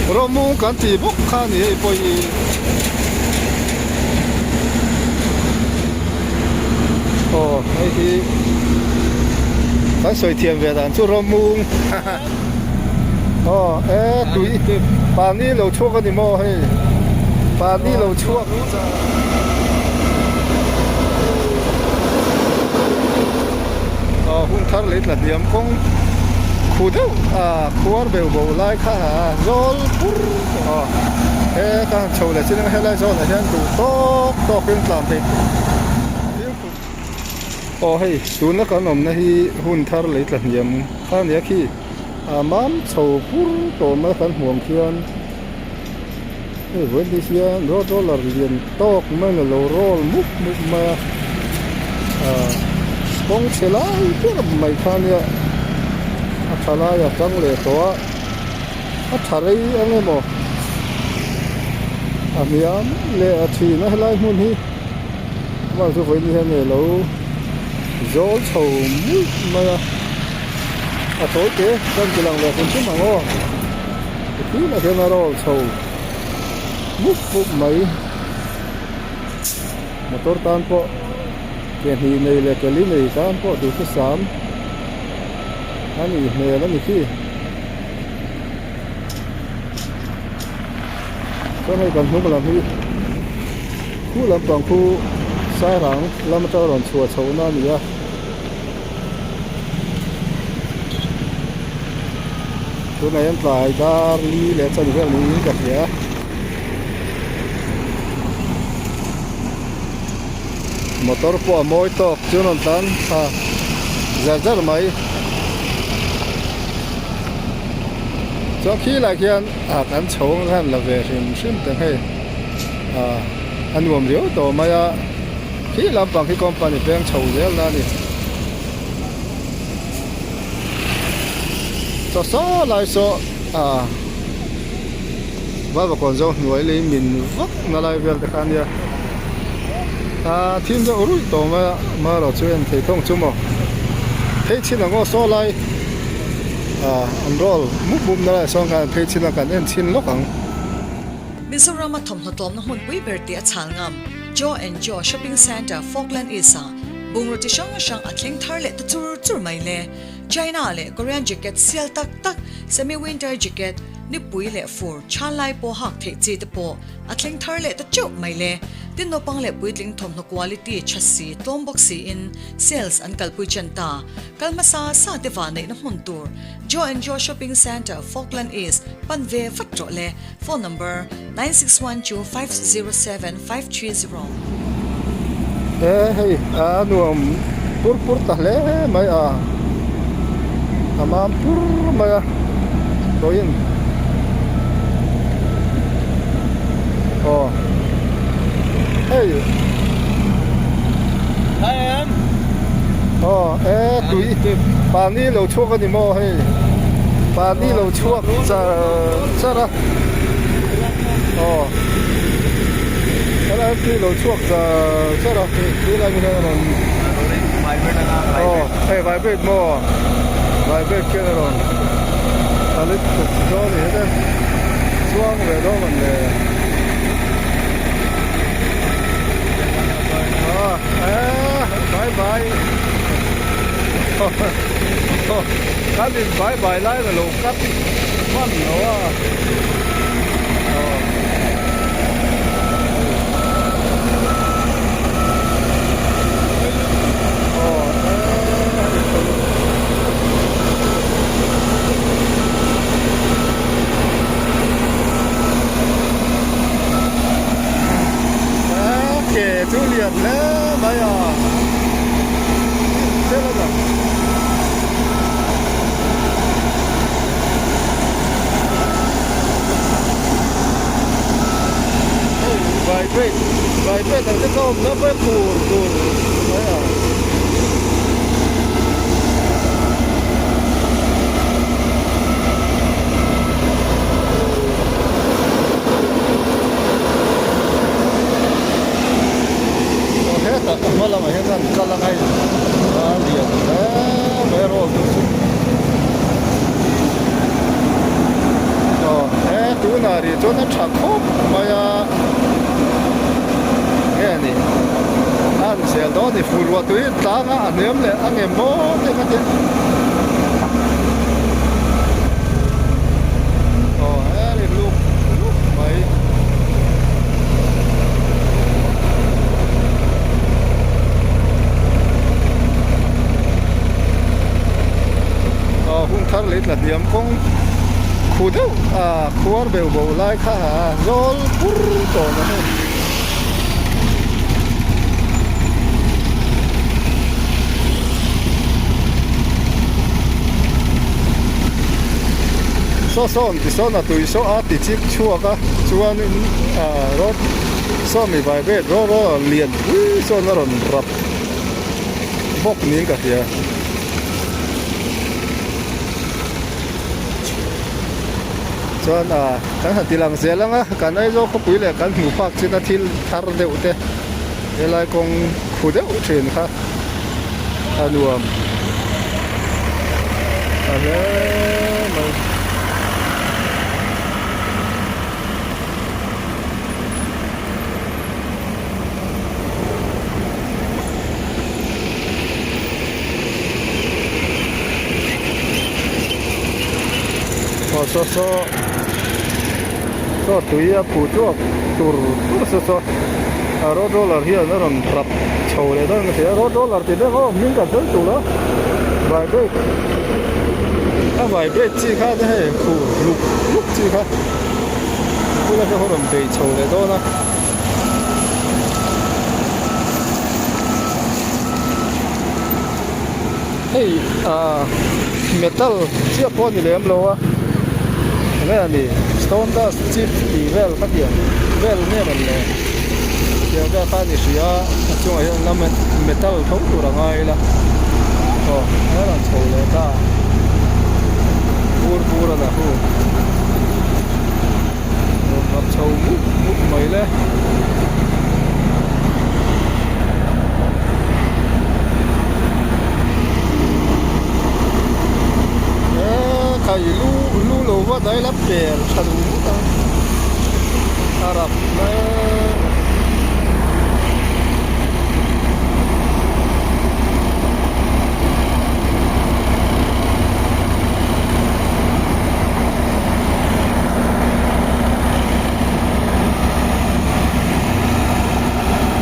Rawmung kan tih bawk kha a ni hei pawh hi. Aw hei hi kan sawi thiam ve dan chu rawmung aw e tui pani lo chhuak a ni maw hei pani lo chhuak. Aw hun thar leh tla hniam kawng khu deuh a khuar beuh bo lai kha a zawl pur aw he ka han chho leh chin ang helai zawnah hian duh tawk tawkin tlan theih aw hei tuna kan awmna hi hun thar leh tla hniam kha a nia khi a mam chho pur tawh mai kan hmuh ang khian hei vawiin hi hian road roller lian tawk mai a lo roll mup mup mai a ah kawng chhe lai ber mai kha ania a tha lai a tang leh tawh a a tha rei ang emaw a hniam leh a thin a helai hmun hi amah chu vawiin hian alo zawl chho muih mai a a tawi te kan ti lang leh hrim hrim ang aw tikhilah hian a roll chho mup mup mai motor tan pawh ke hnih nei leh ke li nei tan pawh duhthusam a nih hmel a ni khi chuan hei kan hnung lam hi khu lampang khu sairang lam atanga rawn chhuah chhoh na a ni a. Tunah hian tlai dar li leh chan vel niin ka hria. Motor pawh a mawi tawk chu rawn tlan thla zar zar mai. Chuan khilai khian ah kan chho ang khan la ve hrim hrim teh hei ah a nuam riau tawh mai a khi lampang khi company peng chho zel na a ni. Chaw saw lai saw ah Vaivakawn zawng hnuai lei min vak na lai vel te kha ania ah thim deuh ruih tawh mai a marawh chu en thei thawng chu maw phei chin ang aw saw lai ah an roll mup mup na lai sawn khan phei chin a kan en chhin lawk ang. Mizoram a thawmhnaw tlawmna hmunpui ber tih a chhal ngam Joe and Joe Shopping Centre Falkland East ah bungraw chi hrang hrang a thleng thar leh ta chur chur mai le. China leh Korean jacket sial tak tak, semi winter jacket, nipui leh fur chhan lai pawh hak theih chi te pawh a thleng thar leh ta teuh mai le. Tin naupang leh puitling thawmhnaw quality tha si tlawm bawk siin sales an kalpui chen ta. Kal hmasa sa te vah neihna hmun tur Joe and Joe Shopping Centre, Falkland East pan ve vat rawh le. Phone number, 9612507530. He hei a nuam pur pur ta hle mai a a mam pur mai a tawhin aw hei aw e tui pani lo chhuak a ni maw hei pani lo chhuak char char a. Aw helai tui lo chhuak char char a tui lai hian a rawn aw hei vibrate maw vibrate khian a rawn a lit tuk dawn a ni hete chuang ve dawn ang le aw eh bye bye kan in bye bye lai la lo cut hman lo a. Ke chu lian hle mai a Vibrate vibrate ang te kha awm na ber tur tur mai a. Aw hetah a hma lamah hian an kal ang a hei a lian hle mai a roll chu. Aw he tunah. Tunah rih chuan a tha khawp mai a, nge ni a han zel dawn a ni fur ruah tui tlang a a hniam leh a ngem maw te ka tia aw he ri luk luk mai. Aw hun thar lei tla hniam kawng khu deuh a khuar beuh bauh lai kha a zawl pur tawh na hei. Saw sawn ti sawn a tui saw a ti chip chhuak a chuanin ah road saw mi vibrate raw raw lian pui sawn a rawn rap bawk niin ka hria. Chuan ah kan han ti lang zel ang a kan Aizawl khawpui leh kan hmuh phak chin a thil thar deuh te helai kawng khu deuh thin kha a nuam a hle mai. Aw saw saw saw tui a phu chhuak tur tur saw saw a road roller hian a rawn rap chho leh dawn ka hria road roller ti deuh aw hming kan sawi tur a vibrate a vibrate chi kha te hei khu luk luk chi kha bula te ho rawn bei chho leh dawn a. Hei ah metal chiah pawh a ni lem lo a enge a ni stone dust chip tih vel kha tiang vel nge rawn le tiang vel kha a ni hria a chungah hian la metal tho tur a ngai ila aw a rawn chho leh ta bur bur a la hu rawn rap chho mup mup mai le. Eee khai lu lu lo va dai la per tha duh ngawt ang a rap mai.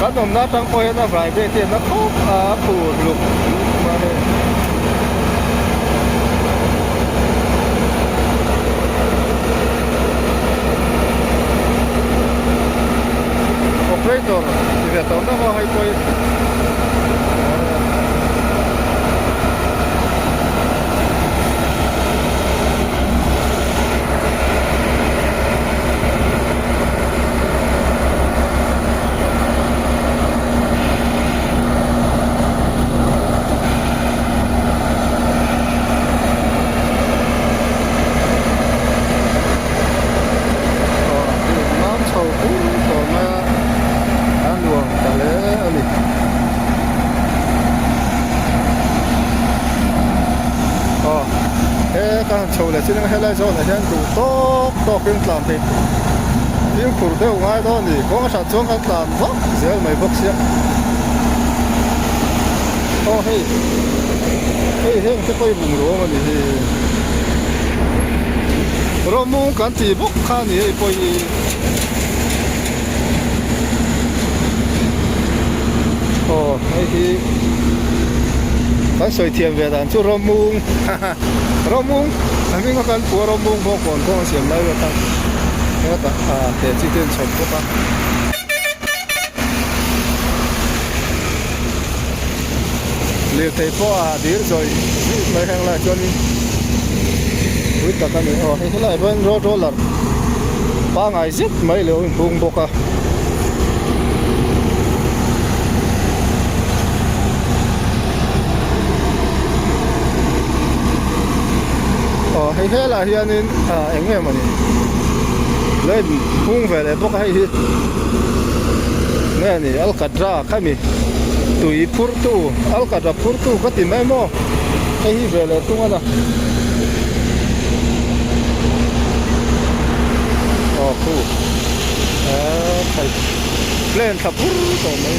Kan awmna atang pawh hian a vai ve te na khawp a a phur luk luk mai a ni. Operator ti ve tawh na maw hei pawh hi. Mam chho pur tawh mai a a nuam ta hle a ni. Aw he ka han chho leh chin ang helai zawnah hian duh tawk tawkin tlan theih fimkhur deuh ngai dawn a ni kawng a hran chuan kan tlan vak zel mai bawk sia aw hei hei heng te pawh hi bungrua awm a ni hi rawmung kan tih bawk kha a ni hei pawh hi. Aw hei hi kan sawi thiam ve dan chu rawmung rawmung a hming a kan pua rawmung bawk kawn kawng a siam lai vel khan hetah ah he chi te an chhawp bawk a. Lirthei pawh a dil zawih zawih mai heng lai chuanin pui tak a ni aw hei helaiah hian road roller pangai zet mai lo inhung bawk a. Aw hei helaiah hianin ah eng nge mawni lo inhung ve leh bawk a hei hi nge ni alkatra khami tui phurtu alkatra phurtu ka ti mai maw hei hi ve leh tung a na. Aw khu eee khai plane thla pur tawh mai.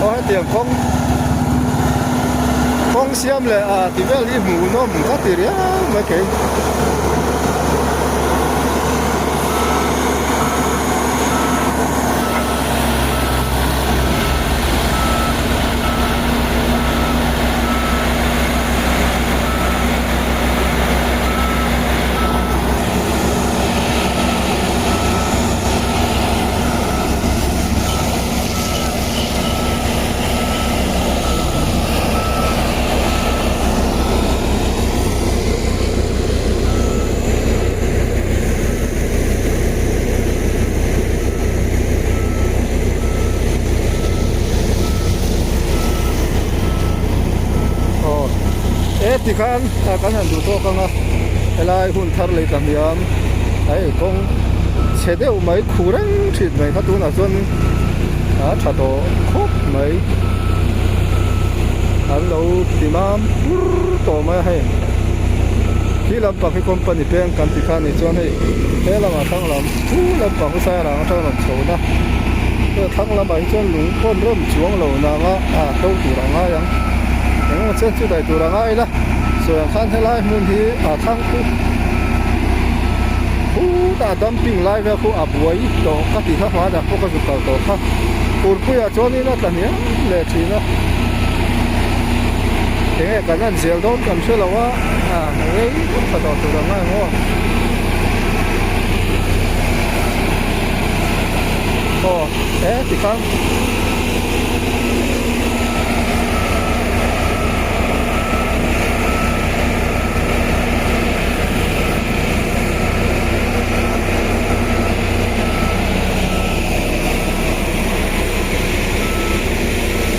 Aw hetiang kawng kawng siam leh ah ti vel hi hmuhnawm ka ti riau mai kei. Aw e tikhan a kan han duh tawk ang a helai hun thar lei ta hniam hei kawng chhe deuh mai khu reng thin mai kha tunah chuan a tha tawh khawp mai an lo ti mam pur tawh mai a hei khi lampang hi company peng kan ti kha a nih chuan hei he lamah thlang lam chu lampang hi sairang atang rawn chho na hei thlang lamah hi chuan lung pawn rem chuang lo nang a ah to tur a ngai ang eng emaw chen chu daih tur a ngai ila sawi ang khan helai hmun hi a thlang khu khutah dumping lai vel khu a buai tawh ka ti kha hmanah pawh ka zuk kal tawh kha furpuiah chuanin a tla hniam leh thin a enge kan han zel dawn kan hre lo a ah rei vak tha tawh tur ang a eng aw aw e tikhan.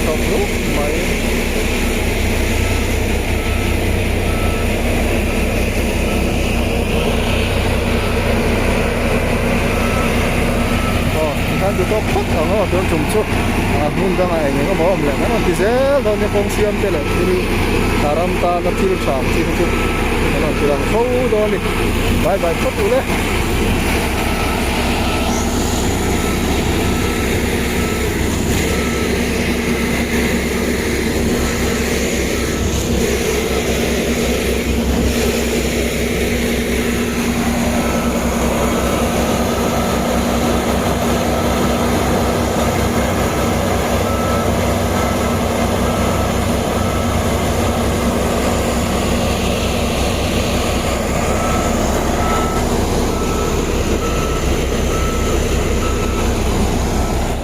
Chhawk rup mai. Aw tikhan duh tawk phawt ang aw tun tum chu a hmun dangah eng eng emaw a awm leh kan rawn ti zel dawn nia kawng siam te leh thil a ram tana thil tha ang chi kha chu kan rawn ti lang fo dawn a ni bye bye phawt u le.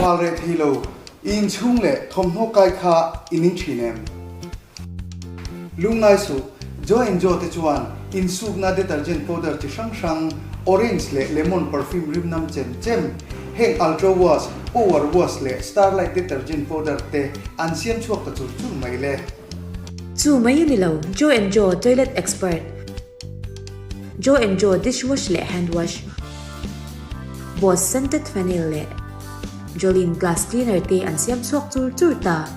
Ral reh thei lo, i inchhung leh thawmhnaw kai kha i ning thin em? Lungngai suh, Joe and Joe te chuan insukna detergent powder chi hrang hrang, orange leh lemon perfume rim nam chem chem, heng Ultra Wash, Power Wash leh Starlight detergent powder te an siam chhuak ta chur chur mai le. Chu mai a ni lo, Joe and Joe toilet expert, Joe and Joe dishwash leh hand wash, Boss scented phenyl leh Jolene glass cleaner te an siam chhuak chur chur ta.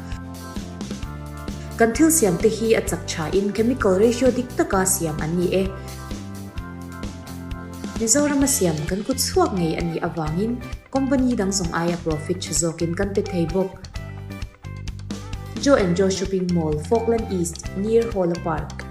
Kan thil siam te hi a chak tha in chemical ratio dik taka siam an ni e. Mizorama siam kan kut chhuak ngei a nih avangin company dang zawng aia profit tha zawkin kan pe thei bawk. Joe and Joe Shopping Mall, Falkland East, near Hawla Park.